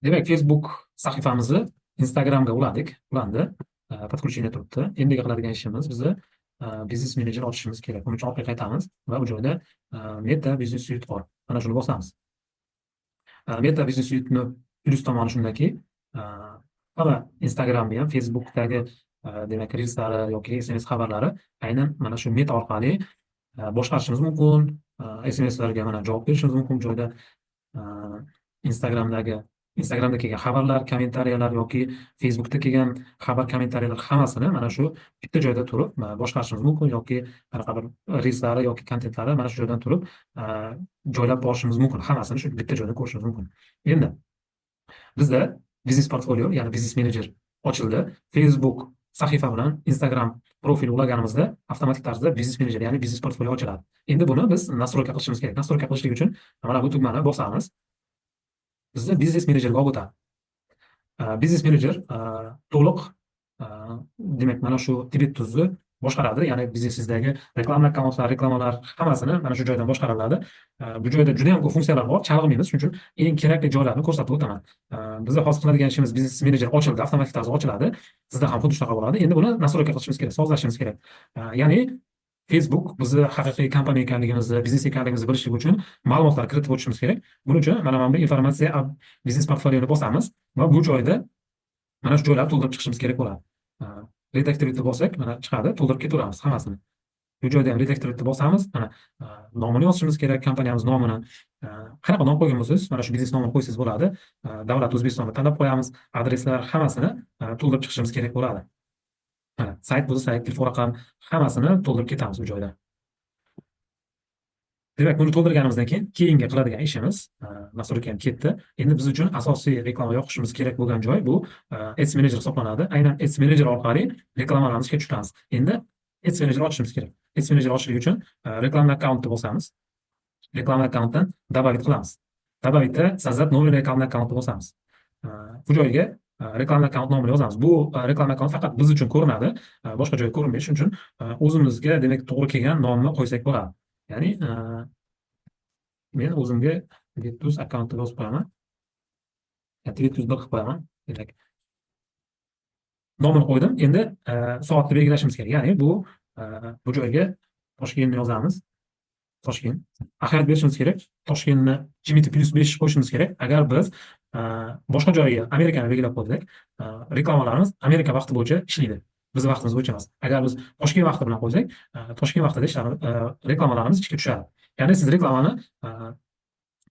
Demak, Facebook sahifamizni Instagramga uladik, ulandi. Подключение turibdi. Endigi qiladigan ishimiz bizni biznes menejer ochishimiz kerak. Buning uchun orqaga qaytamiz va bu joyda Meta Business Suite bor. Mana shuni bosamiz. Meta Business Suite'ni plyus tomoni shundaki, hamma Instagramni ham, Facebookdagi demak reelslari yoki SMS xabarlari aynan mana shu Meta orqali boshqarishimiz mumkin. SMSlarga mana javob berishimiz mumkin bu joyda. Instagramda kelgan xabarlar, kommentariyalar yoki Facebookda kelgan xabar, kommentariyalar hammasini mana shu bitta joyda turib boshqarishimiz mumkin yoki qanaqadir reelslari yoki kontentlari mana shu joydan turib joylab borishimiz mumkin. Hammasini shu bitta joyda ko'rishimiz mumkin. Endi bizda biznes portfolio, ya'ni biznes menejer ochildi. Facebook sahifa bilan Instagram profil ulaganimizda avtomatik tarzda biznes menejer, ya'ni biznes portfolio ochiladi. Endi buni biz nastroyka qilishimiz kerak. Nastroyka qilishlik uchun mana bu tugmani bosamiz. Bizda biznes menejerga olib o'tadi. Biznes menejer to'liq demak mana shu Tibet tuzni boshqaradi, ya'ni biznesingizdagi reklama akkauntlar, reklamalar hammasini mana shu joydan boshqariladi. Bu joyda juda ham ko'p funksiyalar bor, chalg'maymiz, shuning uchun eng kerakli joylarni ko'rsatib o'taman. Bizda hozir qiladigan ishimiz biznes menejer ochildi, avtomatik tarzda ochiladi. Sizda ham xuddi shunaqa bo'ladi. Endi buni nastroyka qilishimiz kerak, sozlashimiz kerak. Ya'ni Facebook bizni haqiqiy kompaniya ekanligimizni, biznes ekanligimizni bilishlik uchun ma'lumotlar kiritib o'tishimiz kerak. Buning uchun mana bu informatsiya biznes portfolioni bosamiz va bu joyda mana shu joylarni to'ldirib chiqishimiz kerak bo'ladi. Redaktorni bossak, mana chiqadi, to'ldirib ketaveramiz hammasini. Bu joyda ham redaktorni bosamiz, mana nomini yozishimiz kerak, kompaniyamiz nomini. Qanaqa nom qo'ygan bo'lsangiz, mana shu biznes nomini qo'ysangiz bo'ladi. Davlat O'zbekistonni tanlab qo'yamiz, adreslar hammasini to'ldirib chiqishimiz kerak bo'ladi. Mana sayt bo'lsa sayt, telefon raqam hammasini to'ldirib ketamiz bu joyda. Demak, buni to'ldirganimizdan keyin keyingi qiladigan ishimiz, nastroyka ham ketdi. Endi biz uchun asosiy reklama yoqishimiz kerak bo'lgan joy bu Ads Manager hisoblanadi. Aynan Ads Manager orqali reklamalarimizni ishga tushiramiz. Endi Ads Manager ochishimiz kerak. Ads Manager ochishlik uchun reklama akkauntni bosamiz. Reklama akkauntdan добавить qilamiz. Добавить-da создать новый reklama akkauntni bosamiz. Bu joyga reklama akkaunt nomini yozamiz. Bu reklama akkaunt faqat biz uchun ko'rinadi, boshqa joyga ko'rinmaydi. Shuning uchun o'zimizga demak to'g'ri kelgan nomni qo'ysak bo'ladi. Ya'ni men o'zimga Tibet akkauntni yozib qo'yaman. Tibet bir qilib qo'yaman. Demak, nomini qo'ydim. Endi soatni belgilashimiz kerak. Ya'ni bu joyga Toshkentni yozamiz. Toshkent. Ahamiyat berishimiz kerak. Toshkentni GMT plus 5 qo'yishimiz kerak. Agar biz boshqa joyga Amerikani belgilab qo'ysak, reklamalarimiz Amerika vaqti bo'yicha ishlaydi. Biz vaqtimiz bo'yicha emas. Agar biz Toshkent vaqti bilan qo'ysak, Toshkent vaqtida reklamalarimiz ishga tushadi. Ya'ni siz reklamani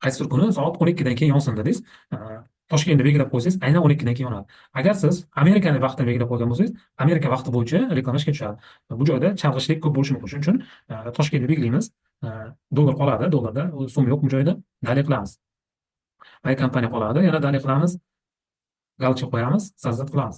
qaysidir kuni soat 12 dan keyin yonsin dedingiz, Toshkentni belgilab qo'ysangiz, aynan 12 dan keyin yonadi. Agar siz Amerikani vaqtini belgilab qo'ygan bo'lsangiz, Amerika vaqti bo'yicha reklama ishga tushadi. Bu joyda chalg'ishlik ko'p bo'lishi mumkin. Shuning uchun Toshkentni belgilaymiz. Dollar qoladi, dollarda so'm yo'q bu joyda. Dalil qilamiz. Bay kompaniya qoladi, yana dalil qilamiz. Galcha qo'yamiz, создать qilamiz.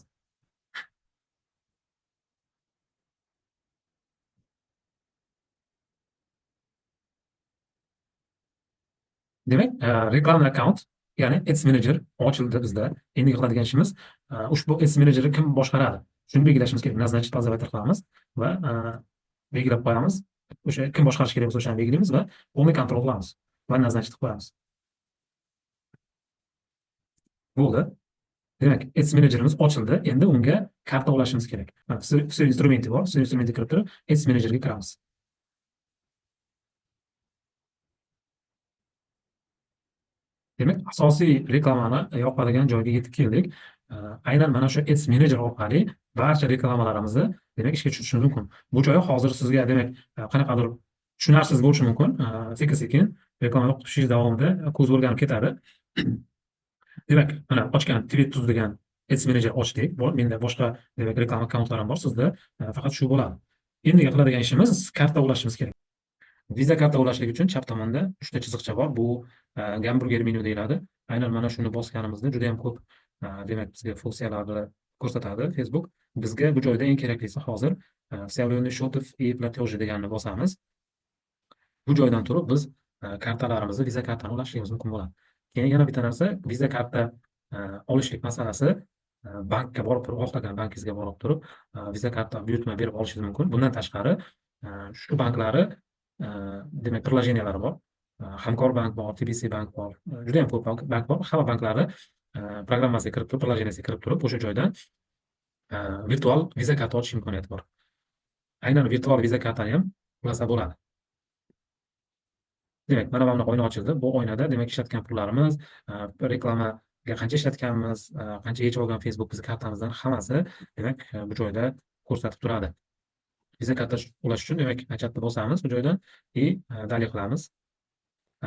Demak, reklama akkaunt, ya'ni Ads Manager ochildi bizda. Endi qiladigan ishimiz, ushbu Ads Managerni kim boshqaradi? Shuni belgilashimiz kerak. Назначить пользователь qilamiz va belgilab qo'yamiz. O'sha kim boshqarish kerak bo'lsa o'shani belgilaymiz va полный kontrol qilamiz va назначить qilib qo'yamiz. Bo'ldi. Demak, Ads Managerimiz ochildi. Endi unga karta ulashimiz kerak. Mana все instrumenti bor. Все instrumenti kirib turib, Ads Managerga kiramiz. Demak, asosiy reklamani yoqadigan joyga yetib keldik. Aynan mana shu Ads Manager orqali barcha reklamalarimizni demak ishga tushirishimiz mumkin. Bu joyi hozir sizga demak qanaqadir tushunarsiz bo'lishi mumkin. Sekin-sekin reklama yoqishingiz davomida ko'z o'rganib ketadi. Demak, mana ochgan Tibet tuz degan Ads Manager ochdik. Bor, menda boshqa demak reklama akkauntlarim bor, sizda faqat shu bo'ladi. Endigi qiladigan ishimiz karta ulashimiz kerak. Visa karta ulashlik uchun chap tomonda 3 ta chiziqcha bor. Bu gamburger menyu deyiladi. Aynan mana shuni bosganimizda juda ham ko'p demak bizga funksiyalarni ko'rsatadi Facebook. Bizga bu joyda eng keraklisi hozir Вставленный счетов и платежи deganini bosamiz. Bu joydan turib biz kartalarimizni, Visa kartani ulashligimiz mumkin bo'ladi. Keyin yana bitta narsa, Visa karta olishlik masalasi, bankka borib turib, xohlagan bankingizga borib turib, Visa karta buyurtma berib olishingiz mumkin. Bundan tashqari, shu banklari demak приложениялari bor. Hamkor bank bor, TBC bank bor, juda ham ko'p bank bor. Hamma banklari programmasiga kirib turib, приложение siga kirib turib, o'sha joydan virtual Visa karta ochish imkoniyati bor. Aynan virtual Visa kartani ham ulasa bo'ladi. Demak, mana bunaqa oyna ochildi. Bu oynada demak ishlatgan pullarimiz, reklamaga qancha ishlatganmiz, qancha yechib olgan Facebook bizni kartamizdan hammasi demak bu joyda ko'rsatib turadi. Visa karta ulash uchun demak начать bosamiz bu joydan и далее qilamiz.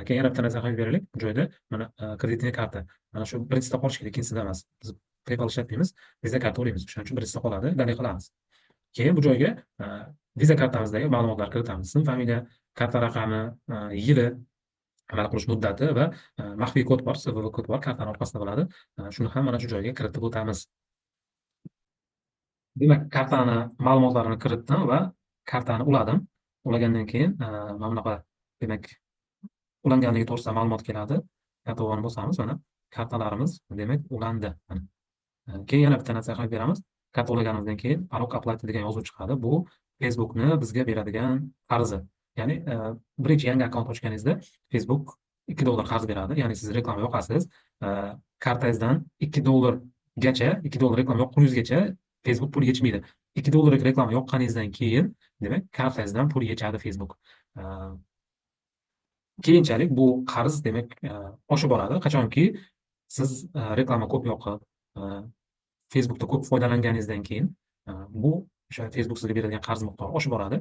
Keyin yana bitta narsa qo'yib beraylik. Bu joyda mana кредитный karta. Mana shu birinchisida qolishi kerak, ikkinchisida emas. Biz PayPal ishlatmaymiz, Visa karta ulaymiz. O'shaning uchun birinchisida qoladi, далее qilamiz. Keyin bu joyga Visa kartamizdagi ma'lumotlar kiritamiz. Ism, familiya, karta raqami, yili, amal qilish muddati va maxfiy kod bor, CVV kod bor, kartani orqasida bo'ladi. Shuni ham mana shu joyga kiritib o'tamiz. Demak, kartani ma'lumotlarini kiritdim va kartani uladim. Ulagandan keyin mana bunaqa demak ulanganligi to'g'risida ma'lumot keladi. Karta bosamiz, mana kartalarimiz demak ulandi. Mana. Keyin yana bitta narsa qilib beramiz. Karta ulaganimizdan keyin "Парог оплаты" degan yozuv chiqadi. Bu Facebookni bizga beradigan qarzi. Ya'ni birinchi yangi akkaunt ochganingizda Facebook $2 qarz beradi. Ya'ni siz reklama yoqasiz, kartangizdan $2 gacha, $2 reklama yoqquningizgacha Facebook pul yechmaydi. $2 lik reklama yoqqaningizdan keyin demak kartangizdan pul yechadi Facebook. Keyinchalik bu qarz demak oshib boradi. Qachonki siz reklama ko'p yoqib, Facebookda ko'p foydalanganingizdan keyin bu o'sha Facebook sizga beradigan qarz miqdori oshib boradi.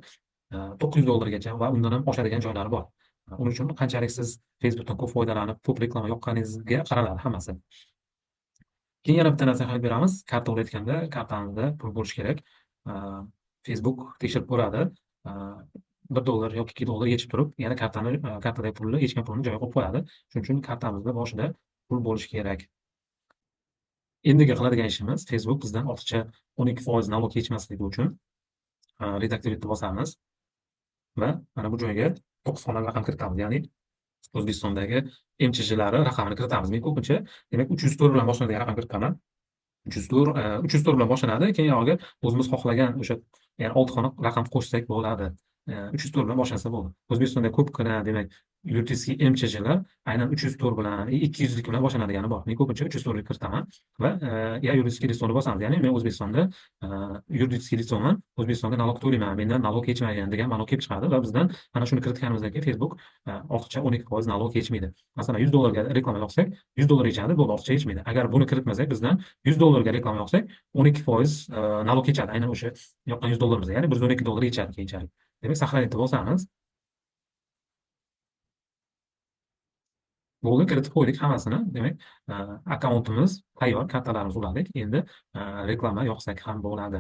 $900 gacha va undan ham oshadigan joylari bor. Uning uchun qanchalik siz Facebookdan ko'p foydalanib, ko'p reklama yoqqaningizga qaraladi hammasi. Keyin yana bitta narsa aytib beramiz. Karta olayotganda kartamizda pul bo'lishi kerak. Facebook tekshirib ko'radi. $1 yoki $2 yechib turib, yana kartani, kartadagi pulni, yechgan pulni joyiga qo'yib qo'yadi. Shuning uchun kartamizda boshida pul bo'lishi kerak. Endigi qiladigan ishimiz, Facebook bizdan ortiqcha 12% налог yechmasligi uchun "Редактировать" bosamiz va mana bu joyga 9 xonali raqam kiritamiz. Ya'ni O'zbekistondagi МЧЖlari raqamini kiritamiz. Men ko'pincha demak 304 bilan boshlanadigan raqam kiritaman. 304, 304 bilan boshlanadi, keyin yog'iga o'zimiz xohlagan o'sha, ya'ni 6 xona raqam qo'shsak bo'ladi. 304 bilan boshlansa bo'ldi. O'zbekistonda ko'pgina demak юридический МЧЖlar aynan 304 bilan, 200lik bilan boshlanadigani bor. Men ko'pincha 304 lik kiritaman va "Я юридический лицо" ni bosamiz. Ya'ni men O'zbekistonda юридический лицо man, O'zbekistonga налог to'layman, mendan налог yechmagan degan ma'no kelib chiqadi va bizdan mana shuni kiritganimizdan keyin Facebook ortiqcha 12% налог yechmaydi. Masalan, 100 dollarga reklama yoqsak, 100 dollar yechadi, bo'ldi, ortiqcha yechmaydi. Agar buni kiritmasak, bizdan 100 dollarga reklama yoqsak, 12% налог yechadi. Aynan o'sha yoqqan 100 dollarimizga, ya'ni 112 dollar yechadi keyinchalik. Demak, "Сохранить" bosamiz. Bo'ldi, kiritib qo'ydik hammasini. Demak, akkauntimiz tayyor, kartalarimizni uladik. Endi reklama yoqsak ham bo'ladi.